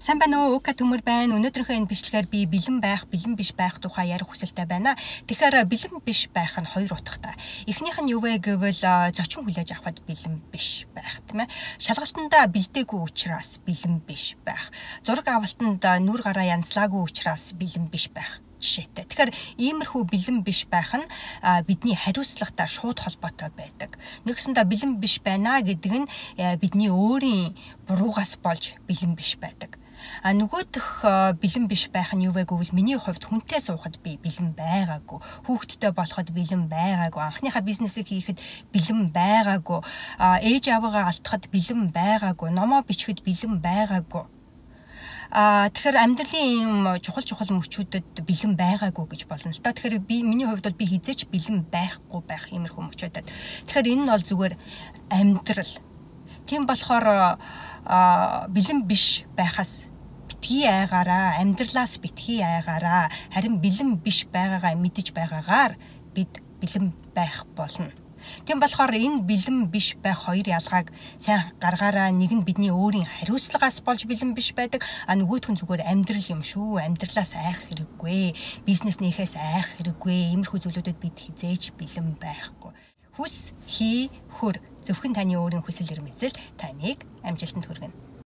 Сайн байна уу? Ука Төмөр байна. Өнөөдрийнхөө энэ бичлэгээр би бэлэн байх, бэлэн биш байх тухай ярих хүсэлтэй байна. Тэгэхээр бэлэн биш байх нь хоёр утгатай. Эхнийх нь юу вэ гэвэл зочин хүлээж авахад бэлэн биш байх, тийм ээ. Шалгалтандаа бэлдээгүй учраас бэлэн биш байх. Зураг авалтанд нүр гараа янзлаагүй учраас бэлэн биш байх жишээтэй. Тэгэхээр иймэрхүү бэлэн биш байх нь бидний хариуцлагатай шууд холбоотой байдаг. Нэгсэндээ бэлэн биш байна гэдэг нь бидний өөрийн буруугаас болж бэлэн биш байдаг. А нөгөөх бэлэн биш байх нь юу вэ гэвэл миний хувьд хүнтэй суухад би бэлэн байгаагүй, хүүхэдтэй болоход бэлэн байгаагүй, анхныхаа бизнесийг хийхэд бэлэн байгаагүй, ээж аваагаа алдахад бэлэн байгаагүй, номоо бичихэд бэлэн байгаагүй. Тэгэхээр амьдралын ийм чухал мөчүүдэд бэлэн байгаагүй гэж болно л доо. Тэгэхээр миний хувьд бол би хизээч бэлэн байхгүй байх иймэрхүү мөчүүдэд. Тэгэхээр энэ нь бол зүгээр амьдрал. Тийм болохоор бэлэн биш байхаас битгий айгаараа, амьдралаас битгий айгаараа, харин бэлэн биш байгаагаа мэдэж байгаагаар бид бэлэн байх болно. Тийм болохоор энэ бэлэн биш байх хоёр ялгааг сайн гаргаараа. Нэг нь бидний өөрийн хариуцлагаас болж бэлэн биш байдаг, а нөгөөх нь зүгээр амьдрал юм шүү. Амьдралаас айх хэрэггүй, бизнес нээхээс айх хэрэггүй. Иймэрхүү зүйлүүдэд бид хизээж бэлэн байхгүй. Хүс, хий, хөр. Зөвхөн таны өөрийн хүсэл эрмэлзэл таныг амжилтанд хүргэнэ.